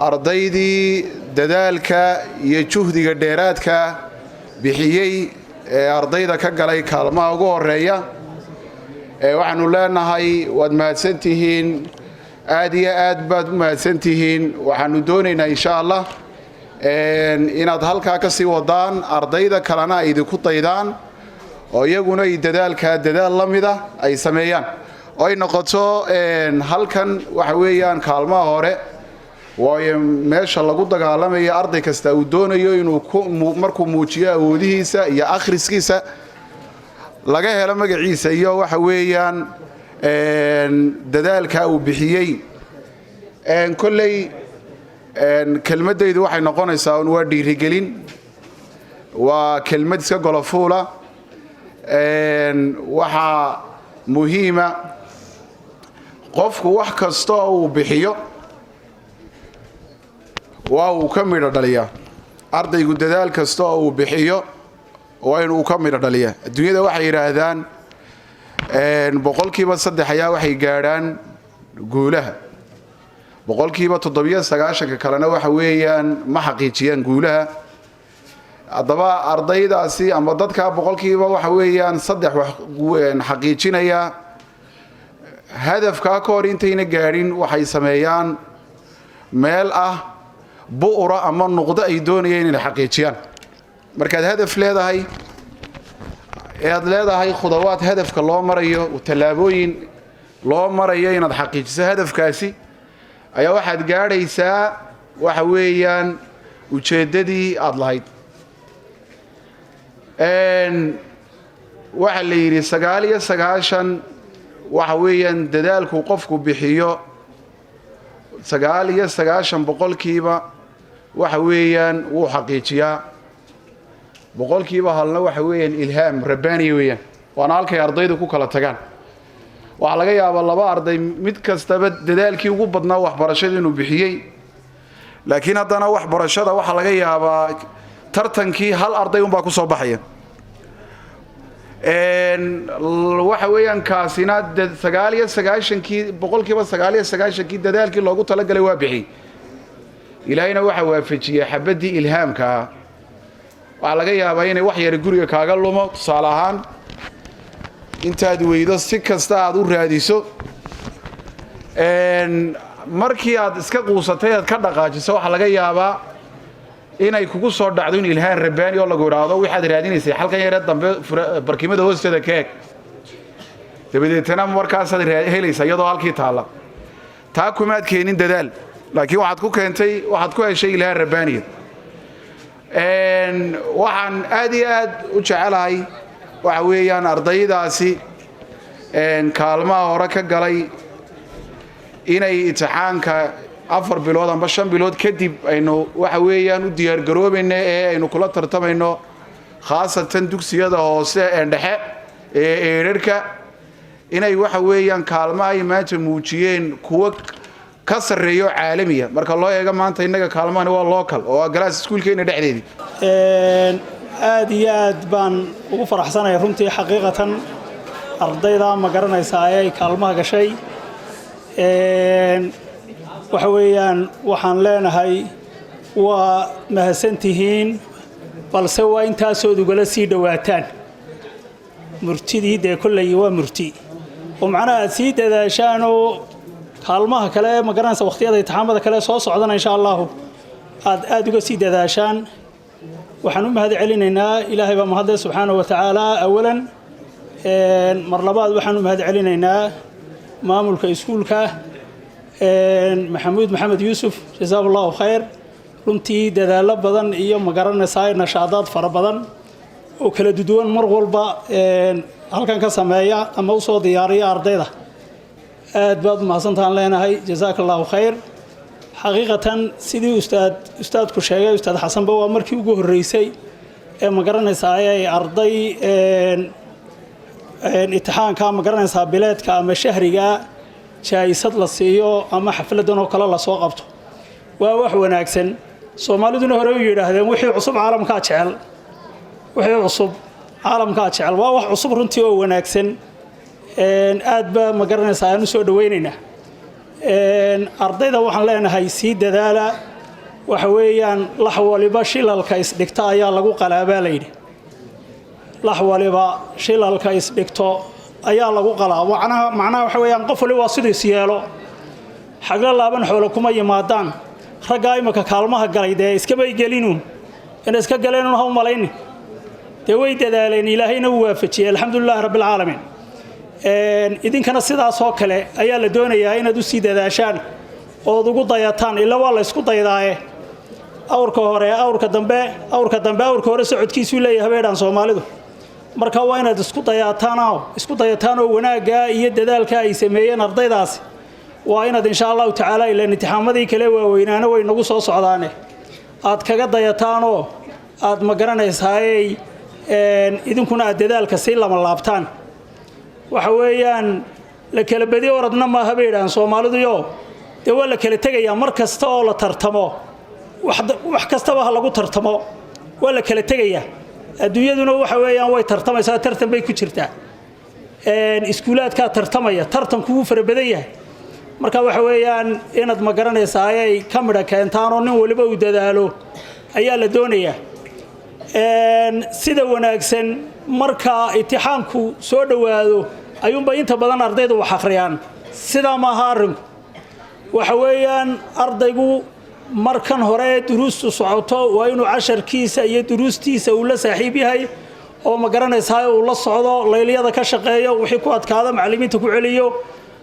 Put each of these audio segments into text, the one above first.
Ardaydii dadaalka iyo juhdiga dheeraadka bixiyey ee ardayda ka galay kaalmaha ugu horeeya, waxaanu leenahay waad mahadsantihiin, aad iyo aad baad u mahadsantihiin. Waxaanu doonaynaa, insha Allah, inaad halkaa ka sii wadaan, ardayda kalena ay idinku daydaan oo iyaguna ay dadaalka dadaal la mida ay sameeyaan oo ay noqoto halkan waxa weeyaan kaalmaha hore, waayo meesha lagu dagaalamayo arday kasta uu doonayo inuu markuu muujiyo awoodihiisa iyo akhriskiisa laga helo magaciisa iyo waxa weeyaan dadaalka uu bixiyey. Kolley kelmaddaydu waxay noqonaysaa un waa dhiirigelin, waa kelmad iska golofuula. Waxaa muhiima qofku wax kasta oo uu bixiyo waa uu ka midho dhaliyaa. Ardaygu dadaal kasta oo uu bixiyo waa inuu ka midho dhaliyaa. Adduunyada waxay yidhaahdaan 3% ayaa waxay gaadhaan guulaha, 97%-ka kalena waxa weeyaan ma xaqiijiyaan guulaha. Haddaba ardaydaasi ama dadka boqolkiiba waxa weeyaan 3 wax xaqiijinaya, hadafkaa ka hor intayna gaadhin waxay sameeyaan meel ah bu'ura ama nuqdo ay doonayeen inay xaqiijiyaan. Markaad hadaf leedahay ee aad leedahay khudawaad hadafka loo marayo, tallaabooyin loo marayo inaad xaqiijiso hadafkaasi, ayaa waxaad gaadhaysaa waxa weeyaan ujeeddadii aada lahayd. Waxaa la yidhi 99 waxa weeyaan dadaalku qofku bixiyo, 99% waxa weeyaan wuu xaqiijiyaa, 1%-na waxa weeyaan ilhaam rabbaaniya weeyaan. Waana halkay ardaydu ku kala tagaan. Waxaa laga yaabaa laba arday mid kastaba dadaalkii ugu badnaa waxbarashada inuu bixiyey, laakiin haddana waxbarashada waxaa laga yaabaa tartankii hal arday unbaa ku soo baxaya. Waxa weeyaan kaasina 99-kii, 99%-kii dadaalkii loogu talagalay waa bixiyey, Ilaahayna waxaa waafajiyey xabaddii ilhaamka ah. Waxaa laga yaabaa inay wax yara guriga kaaga lumo, tusaale ahaan, intaad weydo si kasta aad u raadiso, markii aad iska quusatay aad ka dhaqaajiso, waxaa laga yaabaa inay kugu soo dhacdo in ilhaan rabbaani oo lagu idhaahdo waxaad raadinaysay xalkan yaree dambe barkimada hoosteeda ka eeg. Dabadeetana markaasaad helaysa iyadoo halkii taalla. Taa kumaad keenin dadaal, laakiin waxaad ku keentay, waxaad ku heshay ilhaan rabbaaniya. Waxaan aad iyo aad u jecelahay waxa weeyaan ardaydaasi kaalmaha hore ka galay inay imtixaanka 4 bilood amba 5 bilood kadib aynu waxa weeyaan u diyaargaroobayno ee aynu kula tartamayno, khaasatan dugsiyada hoose ee dhexe ee eerarhka, inay waxa weeyaan kaalmaha ay maanta muujiyeen kuwo ka sarreeyo caalamiya. Marka loo eego maanta innaga kaalmahani waa local oo waa class iskuulkeena dhexdeedii. Aad iyo aad baan ugu faraxsanahay runtii, xaqiiqatan, ardayda ma garanaysaa ee ay kaalmaha gashay. Waxa weeyaan waxaan leenahay waa mahadsantihiin, balse waa intaasood ugala sii dhowaataan murtidii. Dee kolley waa murti oo macnaha aad sii dadaashaanoo kaalmaha kale, ma garanaysa, wakhtiyada imtixaamada kale soo socdana, insha Allahu, aad aada uga sii dadaashaan. Waxaan u mahad celinaynaa, Ilaahay baa mahadle subxaanahu wa tacaala awalan. Mar labaad waxaan u mahad celinaynaa maamulka iskuulka, Maxamuud Maxamed Yuusuf, jazaahu Allahu khayr. Runtii dadaallo badan iyo, ma garanaysaa, nashaadaad fara badan oo kala duwan mar walba halkan ka sameeya ama usoo diyaariya ardayda. Aad baad u mahadsantaan leenahay, jazaaka Allahu khayr. Xaqiiqatan, sidii ustaadku sheegay, Ustaad Xasanba, waa markii ugu horreysay ee, ma garanaysaa, ay arday imtixaanka, ma garanaysaa, bileedka ama shahriga jaa'isad la siiyo ama xafladan oo kale lasoo qabto. Waa wax wanaagsan. Soomaaliduna hore u yidhaahdeen wixii cusub caalamkaa jecel, wixii cusub caalamkaa jecel. Waa wax cusub runtii oo wanaagsan. Aad baa, ma garanaysaa, aan u soo dhawaynaynaa. Ardayda waxaan leenahay sii dadaala. Waxa weeyaan, lax waliba shilalka isdhigta ayaa lagu qalaa, baa layidhi. Lax waliba shilalka isdhigto ayaa lagu qalaa. Macnaha waxa weeyaan, qof waliba waa siduu is yeelo. Xagla laaban xoolo kuma yimaadaan. Raggaa imika kaalmaha galay dee iskamay gelinuun, inay iska galeenun ha u malayni. Dee way dadaaleen, Ilaahayna wuu waafajiyey. Alxamdulilahi rabbi alcaalamiin. Idinkana sidaasoo kale ayaa la doonayaa inaad usii dadaashaan ood ugu dayataan. Ila waa la ysku daydaaye, awrka hore awrka dambe, awrka dambe awrka hore socodkiisuu leeyahay, bay dhahaan Soomaalidu. Marka waa inaad isku dayataanoo isku dayataanoo wanaaggaa iyo dadaalka ay sameeyeen ardaydaasi waa inaad, insha Allahu tacaala, ilaan imtixaamadii kale waaweynaana way nagu soo socdaane, aad kaga dayataanoo aad ma garanaysaaye, idinkuna aad dadaalka sii lama laabtaan. Waxa weeyaan, la kala bedi oradna maaha, bay yidhahaan Soomaaliduyo. Dee waa la kala tegayaa mar kasta oo la tartamo. Wax kastaba ha lagu tartamo, waa la kala tegayaa. Adduunyaduna waxa weeyaan way tartamaysaa, tartan bay ku jirtaa. Iskuulaadkaa tartamaya, tartanku wuu fara badan yahay. Marka waxa weeyaan inaad ma garanaysaa ayay ka midha keentaan oo nin waliba uu dadaalo ayaa la doonayaa. Sida wanaagsan, marka imtixaanku soo dhowaado ayuunba inta badan ardaydu wax akhriyaan. Sidaa maaha arrinku. Waxa weeyaan, ardaygu markan hore ee duruustu socoto waa inuu casharkiisa iyo duruustiisa uu la saaxiib yahay oo ma garanaysaa uu la socdo, layliyada ka shaqeeyo, wixii ku adkaada macallimiinta ku celiyo,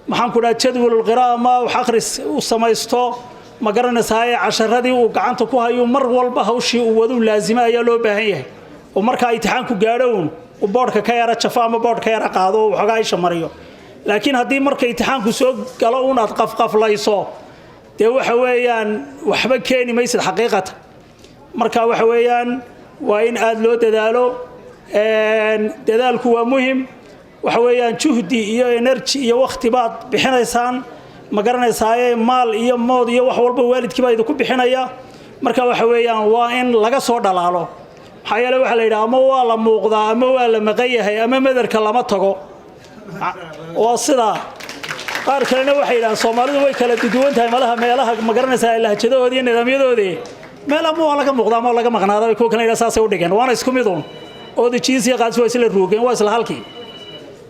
maxaan ku dhaha, jadwalulqiraa'a ama wax akhris u samaysto, ma garanaysaa, casharadii uu gacanta ku hayo mar walba hawshii uu wadu laasimo ayaa loo baahan yahay. Oo markaa imtixaanku gaadho uun uu boodhka ka yara jafo ama boodh ka yara qaado oo waxoogaa isha mariyo. Laakiin haddii marka imtixaanku soo galo uun aad qafqaflayso, dee waxa weeyaan waxba keeni maysid xaqiiqatan. Marka waxa weeyaan waa in aada loo dadaalo. Dadaalku waa muhim. Waxa weeyaan juhdi iyo energy iyo wakhti baad bixinaysaan, ma garanaysaaye, maal iyo mood iyo wax walba waalidkii baa idinku bixinaya. Marka waxa weeyaan waa in laga soo dhalaalo. Maxaa yeele, waxaa la yidhaha, ama waa la muuqdaa ama waa la maqan yahay ama mederka lama tago. Waa sidaa. Qaar kalena waxay yidhahaan, Soomaalidu way kala duduwan tahay malaha meelaha, ma garanaysaa, lahjadahoodii iyo nidaamyadoodii, meel ama waa laga muuqdaa ama waa laga maqnaada bay kuwa kalena yidhaha. Saasay u dhigeen, waana isku mid uun. Oodijiis iyo qaadis waa isla ruugeen, waa isla halkii.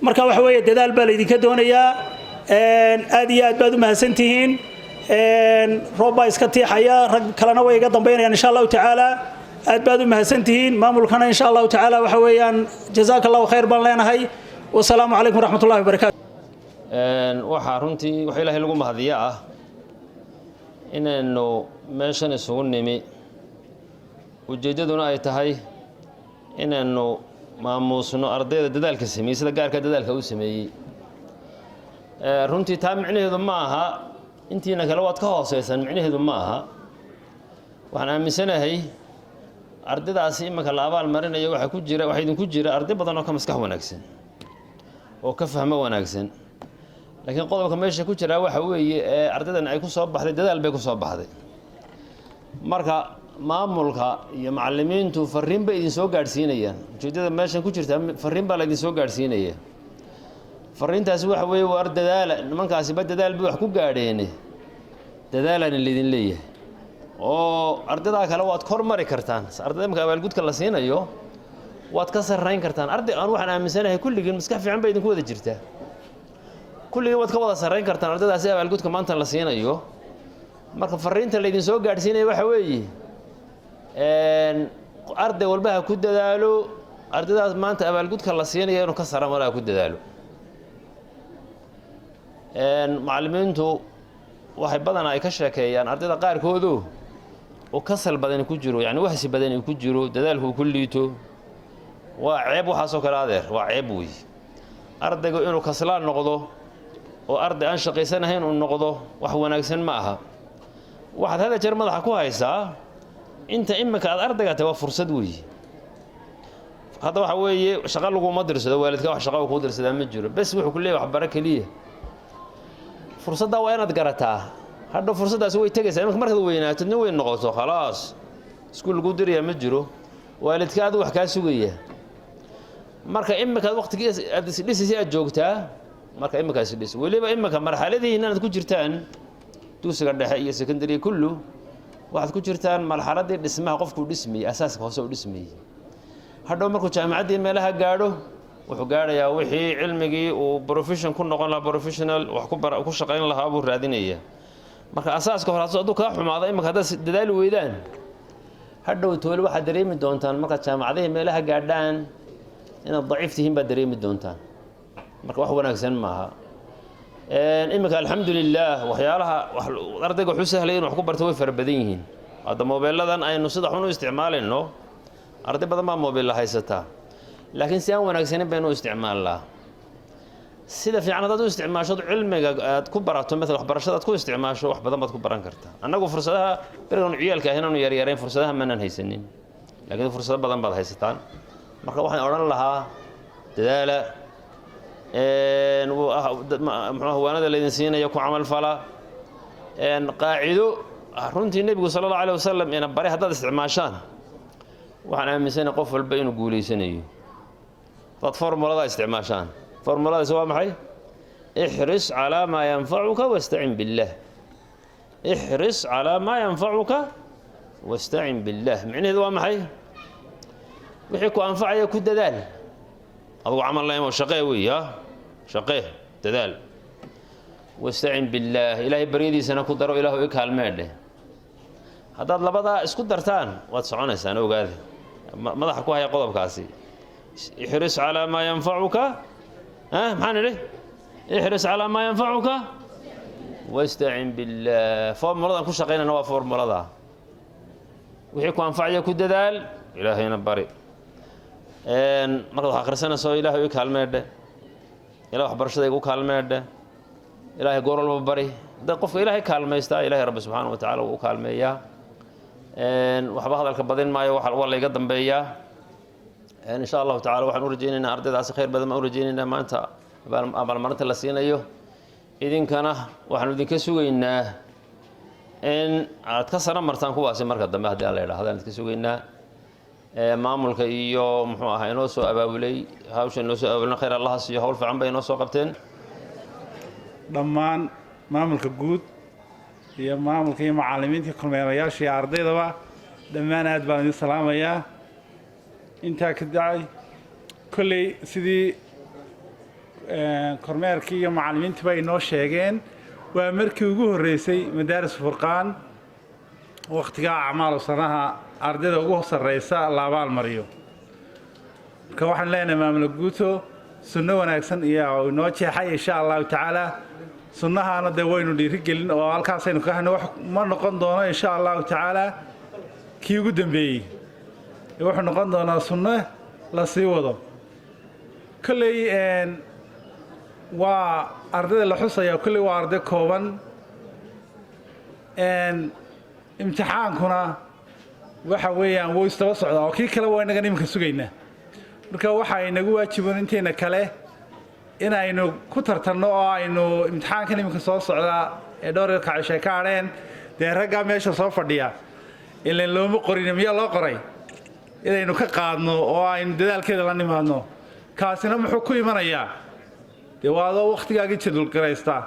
Marka waxa weeye dadaal baa laydinka doonayaa. Aad iyo aad baad u mahadsantihiin. Roob baa iska tiixaya, rag kalena way iga dambaynayaan, insha Allahu tacaala. Aad baad u mahadsantihiin. Maamulkana, insha Allahu tacaala, waxa weeyaan jazaaka Allahu khayr baan leenahay. Wasalaamu calaykum waraxmat ullahi wabarakaatu. Waxaa runtii waxa Ilaahay lagu mahadiyo ah inaynu meeshan isugu nimi, ujeeddaduna ay tahay inaynu maamuusno ardayda dadaalka sameeyey, sida gaarka dadaalka u sameeyey. Runtii taa micnaheedu ma aha intiina kale waad ka hooseysaan, micnaheedu ma aha. Waxaan aaminsanahay ardaydaasi imanka la abaal marinayo waxaa ku jira, waxaa idinku jira arday badan oo ka maskax wanaagsan oo ka fahmo wanaagsan. Laakiin qodobka meesha ku jiraa waxa weeye ee ardaydan ay ku soo baxday, dadaal bay ku soo baxday. Marka maamulka iyo macallimiintu fariin bay idin soo gaadhsiinayaan. Ujeeddada meeshan ku jirta, fariin baa la idin soo gaadhsiinaya. Fariintaasi waxa weeye: waar dadaala, nimankaasiba dadaal bay wax ku gaadheene, dadaalana laydin leeyahay oo ardaydaa kale waad kor mari kartaan. Ardayda marka abaalgudka la siinayo waad ka sarrayn kartaan. Arday aan waxaan aaminsanahay kulligiin maskax fiican bay idinku wada jirtaa, kulligiin waad ka wada sarrayn kartaan ardaydaasi abaalgudka maanta la siinayo. Marka fariinta laydin soo gaadhsiinaya waxa weeye, arday walba ha ku dadaalo ardaydaas maanta abaalgudka la siinayo inuu ka sara maro, ha ku dadaalo. Macallimiintu waxay badanaa ay ka sheekeeyaan ardayda qaarkoodu uu kasal badani ku jiro, yani wahsi badani ku jiro, dadaalku uu ku liito. Waa ceeb waxaasoo kale, adeer, waa ceeb wey. Ardaygu inuu kaslaan noqdo oo arday aan shaqaysanahayn uu noqdo wax wanaagsan ma aha. Waxaad hada jeer madaxa ku haysaa inta iminka aad ardayga tahay waa fursad weeye. Hadda waxa weeye shaqo laguma dirsado, waalidka wax shaqa uu kuu dirsadaa ma jiro, bes wuxuu ku leeyahy waxbaro keliya. Fursaddaa waa inaad garataa. Hadhow fursaddaasi way tegaysaa. Iminka markaad weynaato, nin weyn noqoto, khalaas, iskuul laguu dirayaa ma jiro, waalidka adu wax kaa sugaya. Marka iminkaad waqtigii aad isdhisaysa aad joogtaa, marka iminkaa isdhis. Weliba iminka marxaladihiin inaad ku jirtaan dugsiga dhexe iyo secondary kullu. Waxaad ku jirtaan marxaladdii dhismaha qofkuu dhismayey, asaaska hoose u dhismayey. Hadhow markuu jaamacaddii meelaha gaadho, wuxuu gaadhayaa wixii cilmigii uu profession ku noqon lahaa, professional wax ku shaqayn lahaa buu raadinayaa. Marka asaaska hore hadduu kaa xumaado imanka, haddaad dadaali weydaan, hadhow toole waxaad dareemi doontaan markaad jaamacadihii meelaha gaadhaan inaad daciif tihiin baad dareemi doontaan. Marka wax wanaagsan maaha. Iminka, alxamdu lilaah, waxyaalaha ardayga waxu sahlaya inu wax ku barto way fara badan yihiin. Hadda moobeelladan aynu sida xun u isticmaalayno, arday badan baa moobilla haysataa, laakiin si aan wanaagsanin baynu u isticmaalnaa. Sida fiican haddaad u isticmaasho, cilmiga aad ku barato, maala waxbarashada aad ku isticmaasho, wax badan baad ku baran kartaa. Annagu fursadaha berigan ciyaalka ah inaanu yaryarayn fursadaha maanaan haysanin, laakiin fursado badan baad haysataan. Marka waxaan odhan lahaa, dadaala, muxuu waanada laydin siinaya ku camal fala. Qaacido runtii Nebigu sala Allahu alay wasalam ina baray haddaad isticmaashaan, waxaan aaminsanahay qof walba inuu guulaysanayo haddaad formulada isticmaashaan. Formuladaasi waa maxay? Ixris calaa maa yanfacuka wastacin biاllah. Ixris calaa maa yanfacuka wastacin biاllah, micnaheedu waa maxay? Wixii ku anfacaya ku dadaal, adugu camal la imo, shaqee wey, ha shaqee, dadaal. Wastacin billaah, Ilaahay baryadiisana ku daro, Ilaahu i kaalmeedheh. Haddaad labadaa isku dartaan, waad soconaysaan. Ogaada, madaxa ku haya qodobkaasi: ixris calaa maa yanfacuka. Maxaan idhi? Ixris calaa maa yanfacuka wastacin billaah. Formuladan ku shaqaynayna waa formulada: wixii ku anfacaya ku dadaal, Ilaahayna bari. Markaad wax akhrisanayso, Ilaahay i kaalmeedhe, Ilah waxbarashada igu kaalmeedhe, Ilaahay goor walba bari. Hadda qofka Ilaahay kaalmaystaa, Ilahay Rabbi subxaana wa tacala wuu u kaalmeeyaa. Waxba hadalka badin maayo, waa layga dambeeyaa. Insha Allahu tacala waxaan u rajaynaynaa ardaydaasi khayr badan baan u rajaynaynaa maanta abaalmarinta la siinayo. Idinkana waxaanu idinka sugaynaa in aad ka sano martaan kuwaasi marka dambe, haddii Alla yidhahdo aan idinka sugaynaa. Maamulka iyo muxuu ahaa inoo soo abaabulay hawsha, inoo soo abaabulin, khayr Allaha siiyo, hawl fiican bay inoo soo qabteen. Dhammaan maamulka guud iyo maamulka iyo macallimiinta, kormeerayaasha iyo ardaydaba, dhammaan aad baan idin salaamayaa. Intaa ka dacay, kolley sidii kormeerkii iyo macallimiintiba inoo sheegeen, waa markii ugu horreysay Madaaris Furqaan wakhtigaa acmaalu sanaha ardayda ugu sarreysa la abaal mariyo. Marka waxaan leenahay, maamula guuto, sunno wanaagsan iyo inoo jeexay. Insha Allahu tacaala sunnahaana dee waynu dhiirigelin oo halkaasaynu ka hano. Wax ma noqon doono, insha Allahu tacaala, kii ugu dambeeyey. Wuxuu noqon doonaa sunno la sii wado. Kolley waa ardayda la xusaya, kolley waa arday kooban. Imtixaankuna waxa weeyaan wuu isdaba socdaa oo kii kale waa inagan iminka sugaynaa. Marka waxa inagu waajiban inteena kale in aynu ku tartanno oo aynu imtixaankan iminka soo socdaa ee dhowr kacishay ka hadheen. Dee raggaa meesha soo fadhiya ilan looma qorin, miyaa loo qoray? Inaynu ka qaadno oo aynu dadaalkeeda la nimaadno. Kaasina muxuu ku imanayaa? Dee waa adoo wakhtigaagii jadwalgaraysta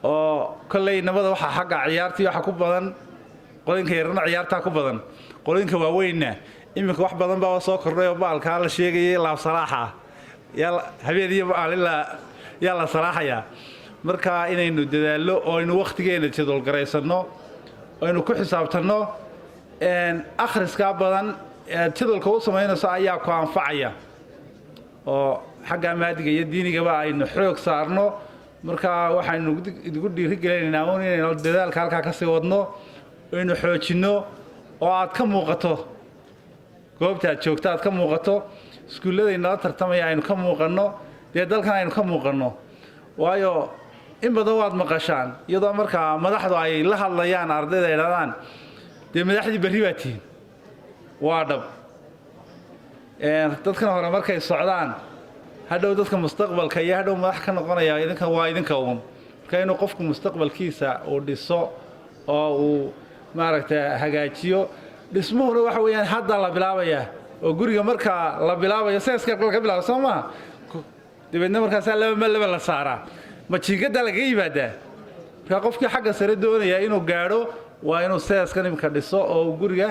oo kolley nabada waxaa xagga ciyaartii waxa ku badan qolinka yarna, ciyaartaa ku badan qolinka waaweynna. Iminka wax badan baa soo kordhay oo baalkaa la sheegayay, laab salaaxa, yaa habeen iyo maalin yaa la salaaxayaa. Marka inaynu dadaallo oo aynu wakhtigeena jadwalgaraysanno, aynu ku xisaabtanno akhriskaa badan ead jadwalka u samaynayso ayaa ku anfacaya, oo xagga maadiga iyo diinigaba aynu xoog saarno. Marka waxaynu idigu dhiirigelinaynaa un inaynu dadaalka halkaa ka sii wadno, aynu xoojinno, oo aad ka muuqato goobta aad joogto, aad ka muuqato iskuullada inala tartamaya, aynu ka muuqanno, dee dalkan aynu ka muuqanno. Waayo, in badan waad maqashaan iyadoo markaa madaxdu ay la hadlayaan ardayda, ay dhahdaan, "Dee madaxdii berri baa tihiin." Waa dhab. Dadkan hore markay socdaan, hadhow dadka mustaqbalka iyo hadhow madax ka noqonaya idinka waa idinka uun. Marka inuu qofku mustaqbalkiisa uu dhiso oo uu maaragtay hagaajiyo. Dhismuhuna waxa weeyaan hadda la bilaabayaa, oo guriga markaa la bilaabayo seeska laga bilaabo, soo maha? Dabeedna markaasaa laba ma laba la saaraa, majiingaddaa lagaga yimaadaa. Marka qofkii xagga sare doonaya inuu gaadho Waa inuu seeskan imika dhiso oo uu guriga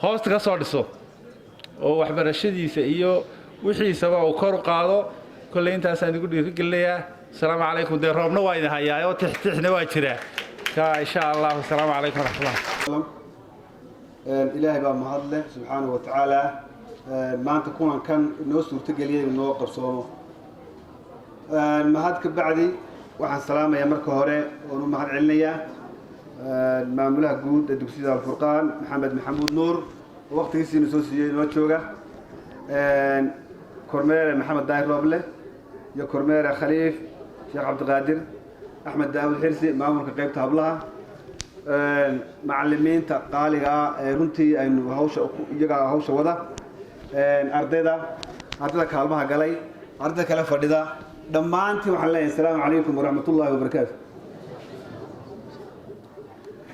hoosta ka soo dhiso oo waxbarashadiisa iyo wixiisaba uu kor u qaado. Kolley intaasaan idigu dhiirigelinayaa. Asalaamu calaykum. Dee roobna waa idin hayaa oo tixtixna waa jiraa ka, insha Allah. Asalaamu calaykum waraxmatullah. Ilaahay baa mahad leh, subxaanahu wa tacaala, maanta kulankan inoo suurtogeliyay inuu noo qabsoomo. Mahad ka bacdi, waxaan salaamayaa marka hore oon u mahad celinayaa maamulaha guud ee dugsiyada Alfurqaan, Maxamed Maxamuud Nuur, oo waqtigiisiina soo siiyey, inoo jooga, kormeere Maxamed Daahir Rooble iyo kormeere Khaliif Sheekh Cabdiqaadir, Axmed Daawud Xirsi, maamulka qaybta hablaha, macalimiinta qaaliga ah ee runtii aynu hawsha iyagaa hawsha wada, ardayda kaalmaha galay, ardayda kale fadhida, dhammaantiin waxaan leeyahay asalaamu calaykum waraxmat ullahi wabarakaatu.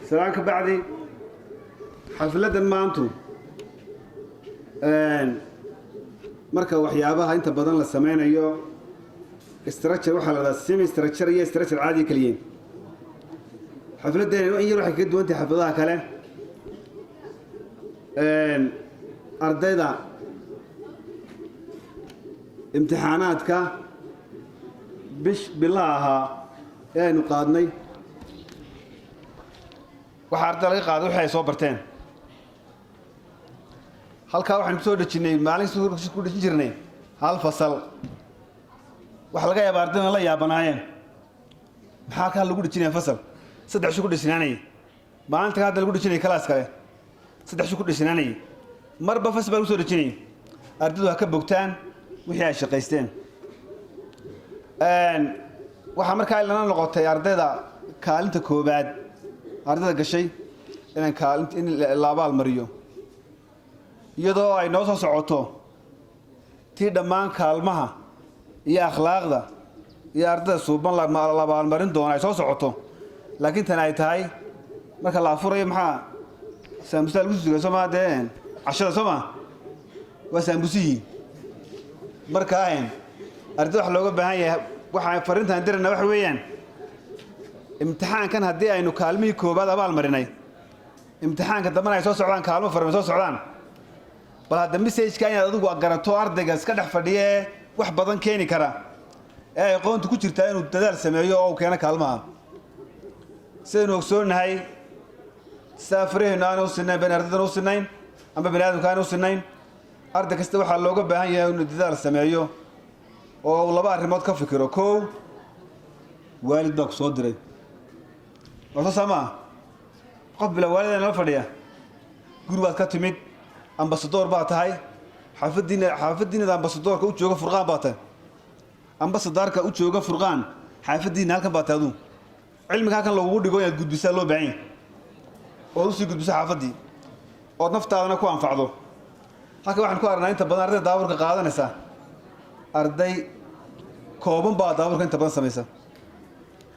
Salaan ka bacdi, xafladdan maantu, marka waxyaabaha inta badan la sameynayo structure, waxaa la dhahaa semi structure iyo structure caadi kaliyiin. Xafladdeena in yar waxay kaga duwan tahay xafladaha kale. Ardayda imtixaanaadka bish bilaha ahaa ee aynu qaadnay, waxaa ardayda laga qaaday wixii ay soo barteen. Halkaa waxaynu kusoo dhejinnay, maalin ku dhejin jirnay hal fasal. Waxaa laga yaabaa ardaydan la yaabanaayeen, maxaa kaa lagu dhejinaya fasal 3 shu ku dhejinaanayay, maalinta ka hadda lagu dhejinaya class kale 3 shu ku dhejinaanayay, marba fasal baa lagu soo dhejinayay. Ardaydu ha ka bogtaan wixii ay shaqaysteen. Waxaa markaa lana noqotay ardayda kaalinta koobaad ardayda gashay inaan kaalint in la abaal mariyo, iyadoo ay noo soo socoto tii dhammaan kaalmaha iyo akhlaaqda iyo ardayda suuban la abaalmarin doono ay soo socoto. Laakiin tan ay tahay marka la afurayo, maxaa saambusaa lagu suga, soo maa? Dee cashada soo maa waa saambusihii. Markaa ardayda waxa looga baahan yahay, waxaan fariintaan dirana waxa weeyaan, imtixaankan haddii aynu kaalmihii koobaad abaal marinay, imtixaanka dambena ay soo socdaan, kaalmo farma soo socdaan, bal hadda message-ka inaad adigu garato, ardayga iska dhex fadhiya ee wax badan keeni kara ee ay aqoontu ku jirtaa inuu dadaal sameeyo oo uu keeno kaalmaha. Sidaynu ogsoonnahay, sida faraheennu aanu u sinayn bani ardaydan u sinayn ama bani aadamka aanu u sinayn, arday kasta waxaa looga baahan yahay inuu dadaal sameeyo oo uu laba arrimood ka fikiro. Kow, waalid baa ku soo diray, waa soo saa maa? Qof bila waalida nala fadhiya, guri baad ka timid, ambassador baa tahay xaafadiina. Xaafadiinada ambassador-ka u jooga Furqaan baa tahay, ambassador-ka u jooga Furqaan xaafadiina halkan baa tahay. Aduu cilmiga halkan lagugu dhigo inaad gudbisaa loo baahan yahay, ood usii gudbiso xaafaddii, ood naftaadana ku anfacdo. Halkan waxaan ku aragnaa inta badan arday daaburka qaadanaysa, arday kooban baa daaburka inta badan samaysa.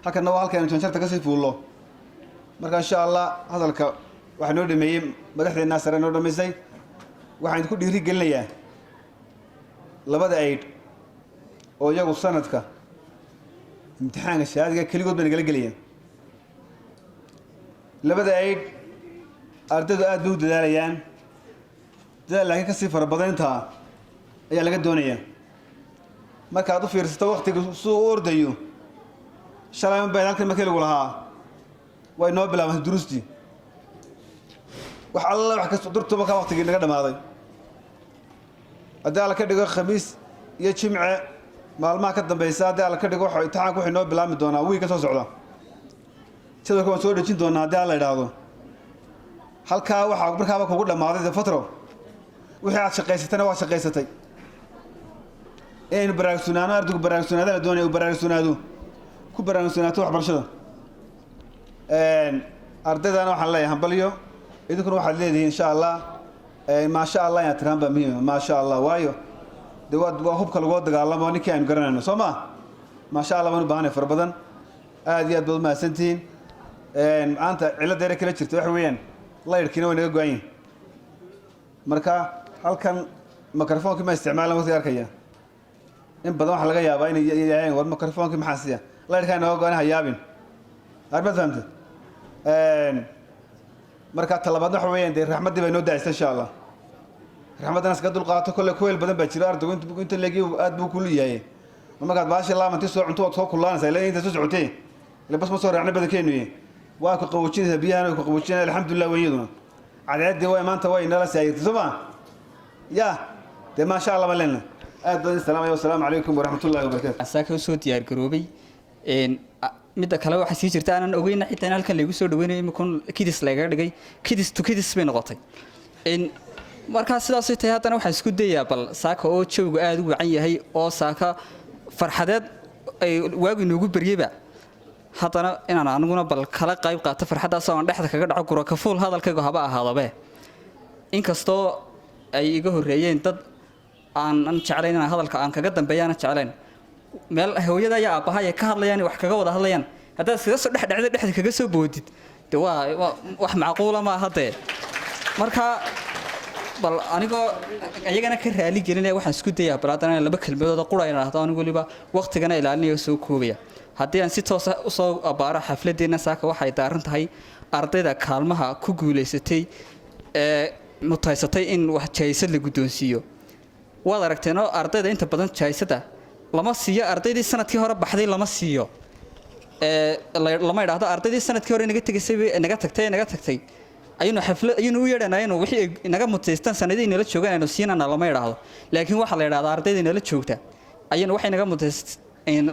Halkanna waa halkaynu janjarta kasii fuullo. Marka insha Allah hadalka waxaa noo dhameeyey madaxdeennaa sare noo dhamaysay. Waxaan idinku dhiiri gelinayaa labada eight oo iyagu sanadka imtixaanka shahaadiga keligood bay nagala gelayaan. Labada eight ardaydu aad bay u dadaalayaan, dadaal laakiin kasii fara badayntaa ayaa laga doonayaa. Markaad u fiirsato waktiga siduu u ordayo, shalay un bay halkan markii lagu lahaa way noo bilaabantay duruustii, wax alla wax kasta durtu markaa waktigii naga dhamaaday. Haddii Alla ka dhigo, Khamiis iyo Jimce maalmaha ka dambeysa, haddii Alla ka dhigo, imtixaanku wuxuu inoo bilaabmi doonaa wiig ka soo socda. Jadwalka waan soo dhejin doonaa haddii Alla idhaahdo. Halkaa waxaa markaaba kugu dhammaaday de fatro, wixii aad shaqaysatayna waad shaqaysatay. Inaynu baraarugsanaano, ardaygu baraarugsanaada la doonaya, uu baraarugsanaado, ku baraarugsanaato waxbarashada. Ardaydana waxaan leeyahay hambalyo. Idinkuna waxaad leedihiin insha Allah, maasha Allah inaad tiraan baa muhiima, maasha Allah. Waayo de waa hubka lagoo dagaalamo ninkii aynu garanayno, soo ma? Maasha Allah baan u baahanay fara badan. Aad iyo aad baad umahadsantihiin. Maanta cilladda yare kala jirta waxa weeyaan laydhkiina way naga go-an yihin. Marka halkan microphone-kii ma isticmaalan waqtiga arkaya in badan. Waxaa laga yaabaa inay yidhaaheen, "War microphone-kii maxaa siya laydhkaa naga go-an?" Ha yaabin, armaad fahamtay? Marka talabaadna waxa weeyaan, dee raxmaddii baa inoo dacaysa, insha Allah. Raxmaddana iska dulqaato. Kolle kuweel badan baa jira. Ardaygu inta leegi aad buu kulu yahay. Markaad baasha laamanti soo cunto, waad soo kullaanaysaa, ilaa inta soo socotee, ila bas ma soo raacnay badankeenu. Waa ku qaboojinaysaa, biyahana way ku qaboojinaya. Alxamdulilah weyn, iyaduna cadceeddii way maanta way nala saayirtay, soo ma ya? Dee maasha Allah baan leenahay. Aad baan salaamaya. Wasalaamu calaykum waraxmatullahi wabarakaatu. Saaka usoo diyaar garoobay. Midda kale waxaa sii jirta aanan ogeyna xitaa in halkan laygu soo dhaweynayo imikun kidis lagaga dhigay. Kidis to kidis bay noqotay. Markaa sidaasay tahay, haddana waxaan isku dayaa bal saaka oo jawigu aada u wacan yahay oo saaka farxadeed ay waagu inoogu beryeyba, haddana inaan aniguna bal kala qayb qaato farxaddaas oo aan dhexda kaga dhaco gurakafuul. Hadalkaygu haba ahaadabe, inkastoo ay iga horreeyeen dad aanan jeclayn inaan hadalka aan kaga dambeeya, aanan jeclayn meel hooyada iyo aabbaha ay ka hadlayaan, wax kaga wada hadlayaan, haddaad iskaga soo dhex dhacdo, dhexda kaga soo boodid, de waa wax macquula maaha dee. Marka bal anigoo iyagana ka raali gelinaya, waxaan isku dayaa bal haddana laba kelmadooda qura inaan ahdo, anigu weliba waqtigana ilaalinaya oo soo koobaya. Haddii aan si toosa usoo abaaro xafladeenna saaka, waxay daaran tahay ardayda kaalmaha ku guulaysatay ee mutaysatay in wax jaayisad la guddoonsiiyo. Waad aragteenoo ardayda inta badan jaayisada lama siiyo. Ardaydii sanadkii hore baxday lama siiyo. Lama idhaahdo ardaydii sanadkii hore naga tegaysay, naga tagtay ayaynu xaflad ayaynu u yeedhanaa inuu wixii ay naga mutaystaan sanadihii nala joogaan aynu siinana, lama idhaahdo. Laakiin waxaa la idhahdaa ardayda nala joogta ayaynu waxay naga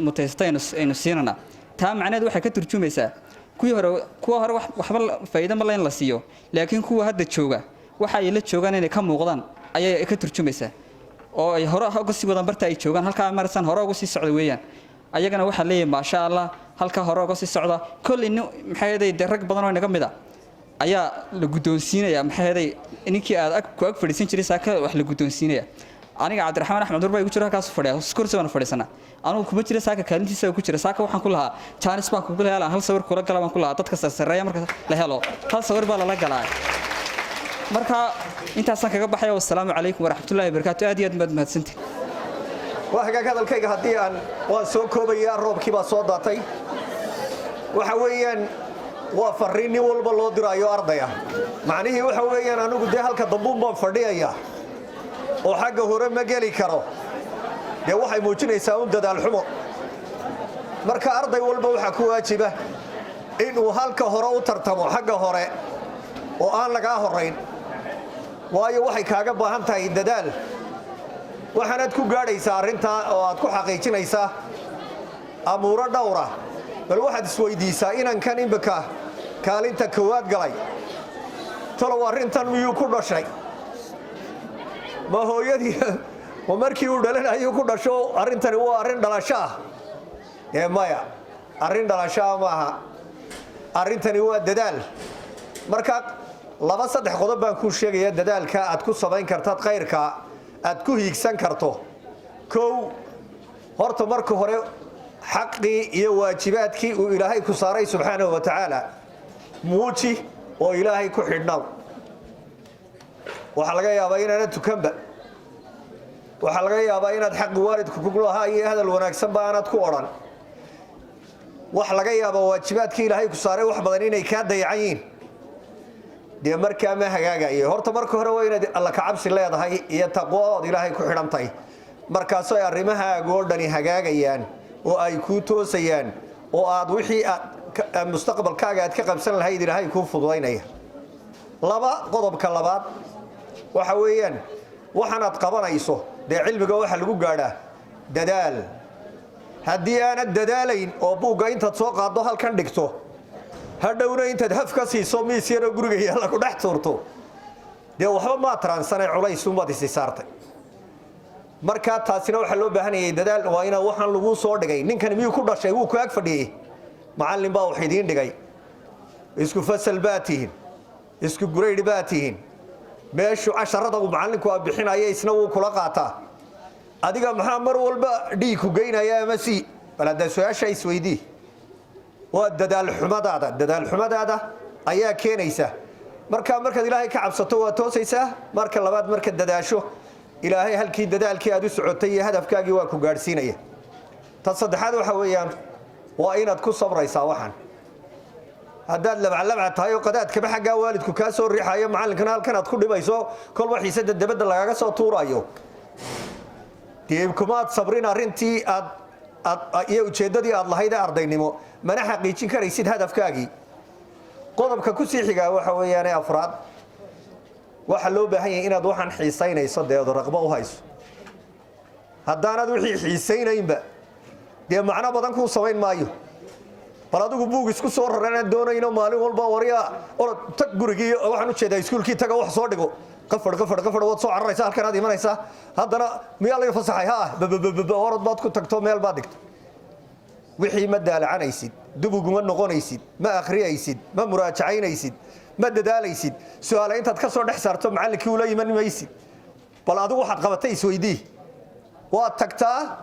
mutaysatay aynu siinanaa. Taa macnaheed waxay ka turjumaysaa kuwii hore, kuwa hore waxba faa'iido ma le in la siiyo, laakiin kuwa hadda jooga waxa ay la joogaan inay ka muuqdaan ayay ka turjumaysaa, oo ay hore uga sii wadaan barta ay joogaan, halkaa marsan hore uga sii socda weeyaan. Ayagana waxaa leeyahay, maasha Allah, halkaa hore uga sii socda. Kolley nin maxay ahayd dee, rag badan oo inaga mid a ayaa la guddoonsiinaya. Maxay ahayd, ninkii aad ag ku ag fadhiisan jiray saaka wax la guddoonsiinaya. Aniga Cabdiraxmaan Axmed Nur baa igu jira, halkaas fadhiya, kursi baan fadhiisanaa. Anigu kuma jira saaka, kaalintiisa ku jira. Saaka waxaan ku lahaa jaanis baan kugu helaa, hal sawir kula gala baan ku lahaa. Dadka sarsareeya marka la helo hal sawir baa lala galaa. Marka intaasaan kaga baxaya. Wassalaamu calaykum waraxmatullahi wabarakaatu. Aad iyo aad baad mahadsantihin. Waa hagaag. Hadalkayga haddii aan waan soo koobayaa, roobkii baa soo daatay. Waxa weeyaan waa farriin nin walba loo diraayo ardaya. Macnihii waxa weeyaan, anigu dee halka dambuun baan fadhiyaya oo xagga hore ma geli karo. Dee waxay muujinaysaa un dadaal xumo. Marka arday walba waxaa ku waajiba inuu halka hore u tartamo, xagga hore, oo aan lagaa horayn, waayo waxay kaaga baahan tahay dadaal. Waxaanaad ku gaadhaysaa arrintaa oo aad ku xaqiijinaysaa amuuro dhowra. Bal waxaad isweydiisaa, inankan imbika kaalinta koowaad galay, talow arrintan miyuu ku dhashay? Ma hooyadii, ma markii uu dhalanayuu ku dhasho? Arrintani waa arrin dhalasho ah? Ee maya, arrin dhalasho ah maaha. Arrintani waa dadaal. Marka laba saddex qodob baan kuu sheegaya dadaalka aad ku samayn kartaad, khayrka aad ku hiigsan karto. Kow, horta marka hore xaqii iyo waajibaadkii uu Ilaahay ku saaray subxaanahu wa tacaala muuji oo Ilaahay ku xidhnaw. Waxaa laga yaabaa inaanad tukanba. Waxaa laga yaabaa inaad xaqi waalidku kugu lahaa iyo hadal wanaagsanba aanad ku odhan. Waxa laga yaabaa waajibaadkii Ilaahay ku saaray wax badan inay kaa dayacan yihiin. Dee markaa ma hagaagayo. Horta marka hore waa inaad Alla kacabsi leedahay iyo taqwo ood Ilaahay ku xidhantahay. Markaasoo ay arrimahaagu oo dhani hagaagayaan oo ay kuu toosayaan, oo aad wixii aad mustaqbalkaaga aad ka qabsan lahayd Ilaahay kuu fududaynaya. Laba, qodobka labaad waxa weeyaan, waxaanaad qabanayso dee cilmiga waxa lagu gaadhaa dadaal. Haddii aanad dadaalayn oo buugga intaad soo qaaddo halkan dhigto, hadhowna intaad haf ka siiso miis yaroo guriga yaalla ku dhex tuurto, dee waxba maa taraansanay, culays umaad isi saartay. Markaa taasina waxaa loo baahanayay dadaal. Waa inaa waxaan laguu soo dhigay, ninkani miyuu ku dhashay? Wuu ku ag fadhiyey, macallin baa wax idiin dhigay, isku fasal baa tihin, isku grade baa tihin. Meeshu casharada uu macallinku a bixinaya isna wuu kula qaataa. Adiga maxaa mar walba dhiig ku geynaya ama si? Bal haddaa su-aasha isweydii. Waa dadaal xumadaada. Dadaal xumadaada ayaa keenaysa. Marka markaad Ilaahay ka cabsato waa toosaysaa. Marka labaad, marka dadaasho, Ilaahay halkii dadaalkii aad u socotay iyo hadafkaagii waa ku gaadhsiinaya. Ta saddexaad waxa weeyaan, waa inaad ku sabraysaa. Waxaan Haddaad labcalabca tahay oo qadaadkaba xaggaa waalidku kaa soo riixayo, macallinkana halkan aad ku dhibayso, kolba xiisada dabadda lagaga soo tuurayo, dee kumaad sabrin arrintii aad aad iyo ujeeddadii aad lahayd ee ardaynimo, mana xaqiijin karaysid hadafkaagii. Qodobka ku sii xigaa waxa weeyaane afraad, waxaa loo baahan yahay inaad waxaan xiisaynayso, dee ood raqbo u hayso. Haddaanaad wixii xiisaynaynba, dee macno badan kuu samayn maayo. Bal adigu buug isku soo raranaan doonayno maalin walba, waryaa, orod tag gurigii, waxaan ujeedaa iskuulkii, taga, wax soo dhigo, qafar qafar qafar, waad soo cararaysa, halkanaad imanaysaa, haddana miyaa laga fasaxay? Ha babababa, orod baad ku tagto, meel baad dhigto, wixii ma daalacanaysid, dubuguma noqonaysid, ma akhriyaysid, ma muraajacaynaysid, ma dadaalaysid, su-aale intaad ka soo dhex saarto macallinkii ula iman maysid. Bal adigu waxaad qabatay isweydii. Waad tagtaa,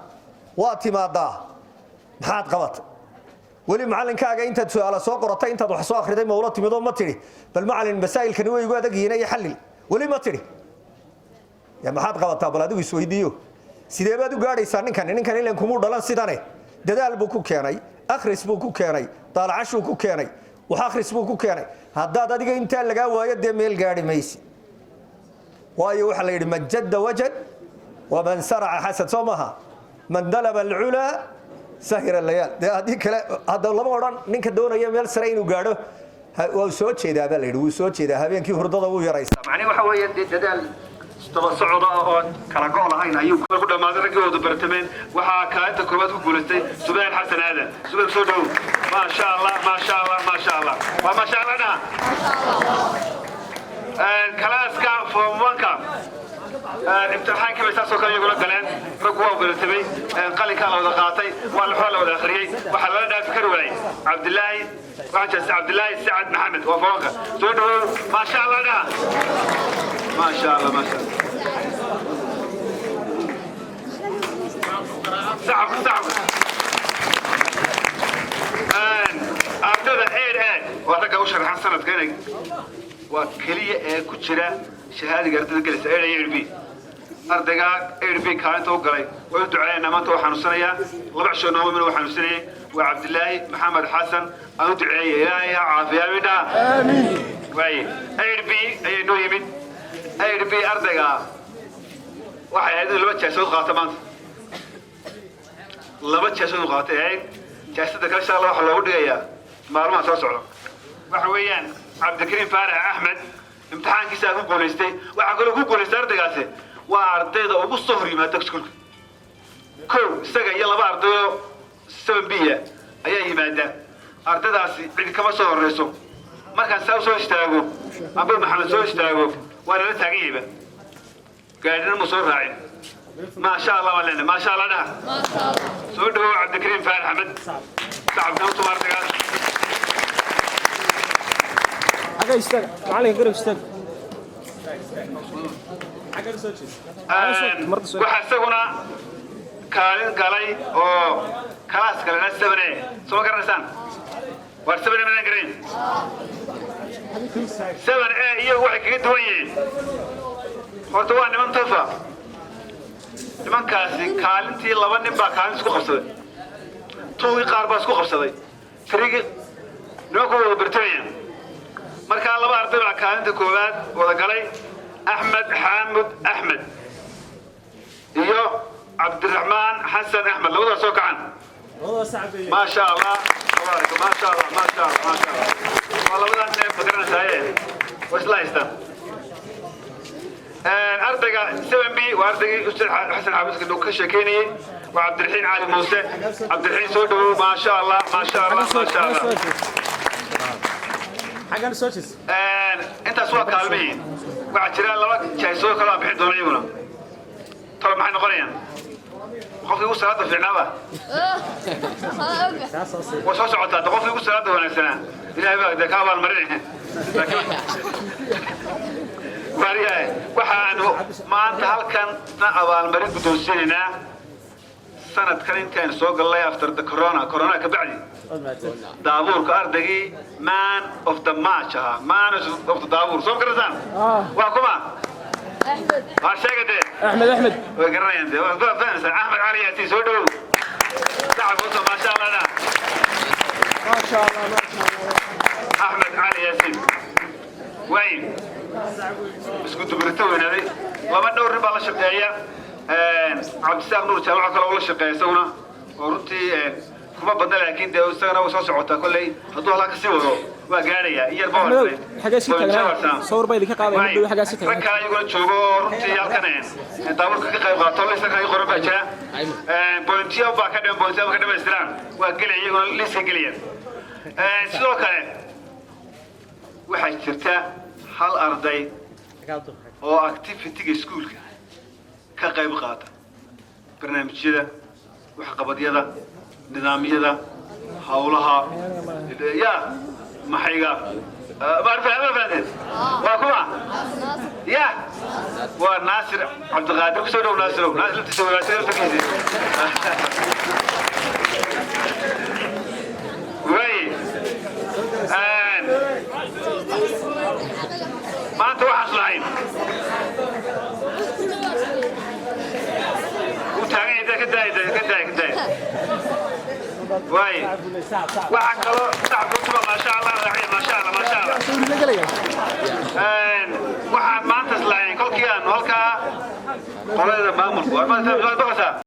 waad timaadaa, maxaad qabatay? Weli macallinkaaga intaad su-aala soo qoratay, intaad wax soo akhriday, ma ula timidoo ma tidhi, "Bal macallin, masaa'ilkani way igu adag yihiin iyo xallil"? Weli ma tidhi? Ya maxaad qabataa? Bal adigu isweydiiyo, sidee baad u gaadhaysaa ninkani? Ninkan ilan kumuu dhalan sidane, dadaal buu ku keenay, akhris buu ku keenay, daalacashuu ku keenay, wax akhris buu ku keenay. Haddaad adiga intaa lagaa waayo, dee meel gaadhi maysi. Waayo, waxaa la yidhi, "Man jadda wajad waman saraca xasad," soo maaha? "Man dalaba alculaa sahira layaal." Dee haddii kale hadda lama odhan ninka doonaya meel sare inuu gaadho waa soo jeedaa baa la yidhi. Wuu soo jeedaa habeenkii, hurdada wuu yaraysaa. Macnihi waxa weeye, dee dadaal daba socda oo kala go' lahayn ayuu ku dhammaaday. Raggii wada bartameen, waxaa kaalinta koowaad ku guulaystay Subayr Xasan Aadan. Subayr, soo dhowow. Maasha Allah, maasha Allah, maasha Allah, waa maasha Allah dhaha. Kalaaska form one-ka imtixaankii bay saasoo kale iyaguna galeen. Raggu waa baratamay, qalinkaa la wada qaatay, waa laxoo la wada akhriyey. Waxaa lala dhaafi kari waayey Cabdilaahi, waxaan jeesta Cabdilaahi Sacad Maxamed, waa form one-ka. Soo dhowow, maasha Allah dhaha. Maasha Allah, maasha Allah. Sacabka, sacabka. Ardayda 8A waa ragga u sharaxan sanadka inay waa keliya ee ku jira shahaadiga ardayda gelaysa 8A iyo 8B. Ardayga 8B kaalinta u galay way u duceeynaa. Maanta waa xanuunsanayaa, 2 cisho nooma min waa xanuunsanayay. Waa Cabdilaahi Maxamed Xasan, aan u duceeyay, Ilaahay ha caafiya, amiin dhaha. Waaye, 8B ayay noo yimid. 8B ardayga waxay ahayd inuu laba jaasood qaato maanta. Laba jaasood u qaatay ahayd. Jaasada kale insha Allah waxaa loogu dhigayaa maalmaha soo socda. Waxa weeyaan Cabdikariim Faarax Axmed, imtixaankiisa ku guulaystay. Waxaa kaloo ku guulaystay ardaygaasi, waa ardayda ugu soo hor yimaada iskuulka. Kow isaga iyo laba ardayoo 7B ayaa yimaada. Ardaydaasi cid kama soo horeyso. Markaan saa soo istaago amba Maxamed soo istaago, waa nala taagan yahayba, gaadhina mu soo raacin. Maasha Allah baan leenahay, maasha Allah dhaha. Soo dhawow Cabdikariim Faarax Axmed, sacabka u tuma ardaygaas. Xagga istaag, macalinka garab istaag. Waxaa isaguna kaalin galay oo kalaaska la 7A, soo ma garanaysaan? Waar, 7A madaan garayn? 7A iyagu waxay kaga duwan yihiin, horta waa niman tofa. Nimankaasi kaalintii laba nin baa kaalin isku qabsaday, tuugii qaar baa isku qabsaday, tirigii nimanku wada bartamayaan. Markaa laba arday baa kaalinta koowaad wada galay, Axmed Xaamud Axmed iyo Cabdiraxmaan Xasan Axmed. Labadaas soo kacan. Maasha Allah, tabaaraka, maasha Allah, maasha Allah, maasha Allah. Waa labadan neef, ma garanaysaaye, waa isla haystaan. Ardayga 7B waa ardaygii Ustaad Xasan Xaafiska uu ka sheekeynayey, waa Cabdiraxiin Cali Muuse. Cabdiraxiin, soo dhawow. Maasha Allah, maasha Allah, maasha Allah. Xaggan soo jees. Intaas waa kaalmihii. Waxaa jira laba jaaysood kale aan bixin doono iyaguna. Tolo maxay noqonayaan? Qofkii ugu salaada fiicnaaba waa soo socotaa. De qofkii ugu salaada wanaagsanaa Ilaahay baa dee ka abaalmarinaya. Laakiin waaryahay, waxaanu maanta halkan na abaalmarin guddoonsiinaynaa sanadkan intaan soo gallay after the corona, corona ka bacdi, daabuurka ardaygii man of the match ahaa, man of the daabuur, soo ma garanaysaan? Waa kuma? Waa sheega dee. Axmed, Axmed. Way garanayaan dee, waa fahmaysaa. Axmed Cali Yaasiin, soo dhowow. Sacab kuso, maasha Allah dha. Axmed Cali Yaasiin. Waay isku dubrito weynaaday. Laba dhowr nin baa la shaqeeya. Cabdisaaq Nuur Jaamaco kale oo la shaqeeya isaguna oo runtii kuma badna, laakiin dee isagana way soo socotaa kolley. Hadduu halkaa kasii wado waa gaadhayaa in yar ba. Axmedow, xagee sii taagnaa? Sawir baa idinka qaadaya, mid dhow xagee sii taagnaa? Rag kale iyaguna joogo oo runtii halkan daaburka ka qayb qaato, liiska ay qoran baa jira. Volunteer baa ka dhiman, volunteer ka dhamaystiraan waa gelaya, iyaguna liiska gelayaan. Sidoo kale waxaa jirta hal arday oo activity-ga iskuulka ka qayb qaata, barnaamijyada, waxqabadyada, nidaamyada, hawlaha ya maxayga ma fahanteen? Waa kuma? Ya, waa Naasir Cabdiqaadir. Kusoo dhow, Naasirow. Naasir laftiisa wanaagsan laftirkiisa way. Maanta waxaas lahayn wuu taagan yahay. Ka daaya, ka daaya, ka daaya. Waay, waxaa kaloo sacabka utuma. Maasha Allah, raaciya. Maasha Allah, maasha Allah. Waxaan maanta islahayn kolkii aanu halkaa qolada maamulku waad maqlaysaa.